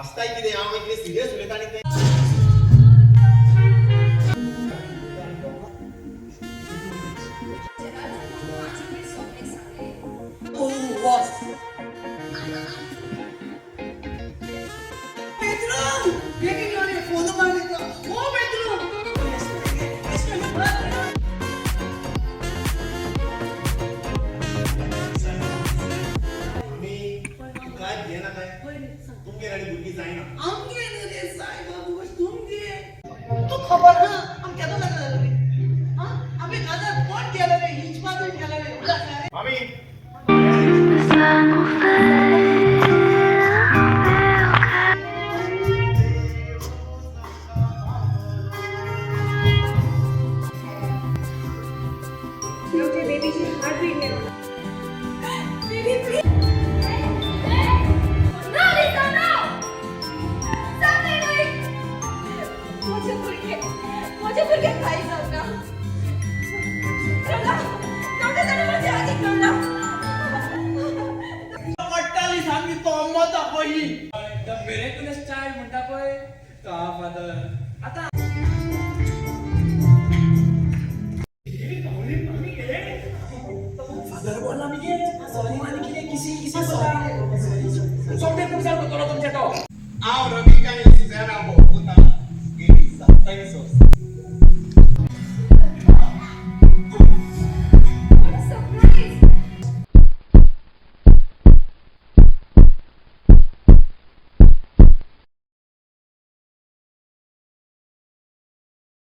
हांसताय कितें? हांव कितें सिरियस उलयता आनी तें पेद्रू, बेगीन यो रे, फोन मार ओ पेद्रू. आमी तूं काय भियेना काय, तुमगेर आनी भुरगीं जायना. आमगे न्हू रे सायबा, तुमगे. तूं खबर ना आम केदो लग्न जालो रे? आं, आमी काजार कोण केलो रे? हिंचपातून केलो रे उदास रे. मामी. बेबीची हार्टबीट नाही. Baby, please. No, Lisa, no! जाता नाही. म्हजे भुरगे, म्हजे भुरगे काय जावना. कमला, डॉक्टर जाणें म्हजे आगी कमला. पडटाली सामकी तोमत पळय. The miraculous चायल्ड म्हणटा पळय तो हा फादर.